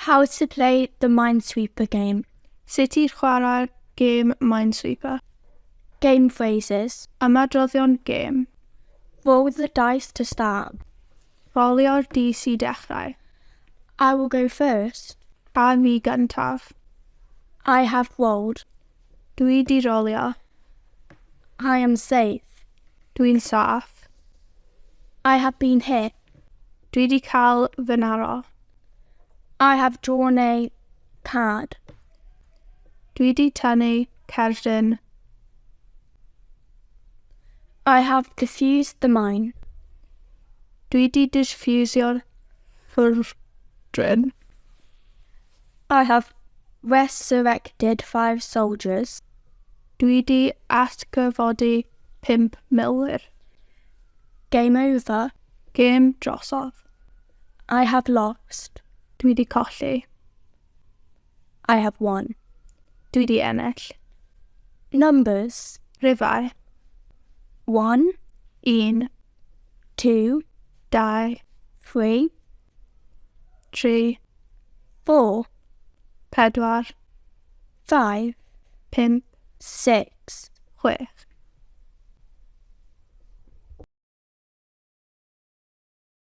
How to play the Minesweeper game. Sut i chwarae'r gêm Minesweeper. Game phrases. Ymadroddion gêm. Roll the dice to start. Rolio'r dis i dechrau. I will go first. A fi gyntaf. I have rolled. Dwi di rolio. I am safe. Dwi'n saff. I have been hit. Dwi di cael fy nharo. I have drawn a card. Dwi di tynnu cerdyn. I have defused the mine. Dwi di diffusio'r ffrwydryn. I have resurrected 5 soldiers. Dwi di atgyfodi 5 milwyr. Game over. Gêm drosodd. I have lost. Dwi di colli. I have won. Dwi di ennill. Numbers. Rhifau. 1, 1, 2, 2, 3, 3, 4, 4, 5, 5, 6, 6.